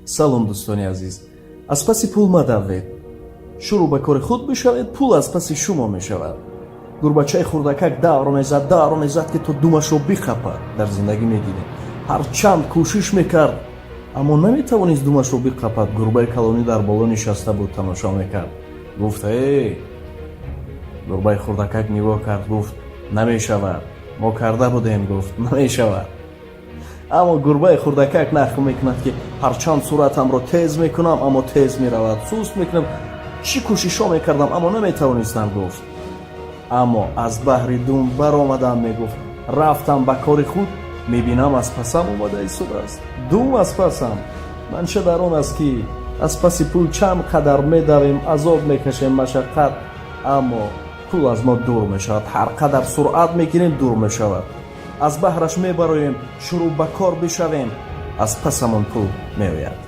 Салом, дӯстони азиз. Аз паси пул мадавед, шурӯъ ба кори худ бишавед, пул аз паси шумо мешавад. Гурбачаи хурдакак давр мезад, давр мезад, ки то думашро биқапад. Дар зиндагӣ медидем, ҳарчанд кӯшиш мекард, аммо наметавонист думашро биқапад. Гурбаи калонӣ дар боло нишаста буд, тамошо мекард. Гуфт: «Э!» Гурбаи хурдакак нигоҳ кард, гуфт: «Намешавад, мо карда будем». Гуфт: «Намешавад». Аммо гурбаи хурдакак нақл мекунад, ки ҳарчанд суръатамро тез мекунам, аммо тез меравад, суст мекунам, чӣ кӯшишҳо мекардам, аммо наметавонистам, гуфт. Аммо аз баҳри дум баромадам, мегуфт, рафтам ба кори худ, мебинам, аз пасам омада истодааст дум, аз пасам. Манша дар он аст, ки аз паси пул чанд қадар медавем, азоб мекашем, машаққат, аммо пул аз мо дур мешавад. Ҳар қадар суръат мекунем, дур мешавад. Аз баҳраш мебароем, шурӯъ ба кор бишавем, аз пасамон пул меояд.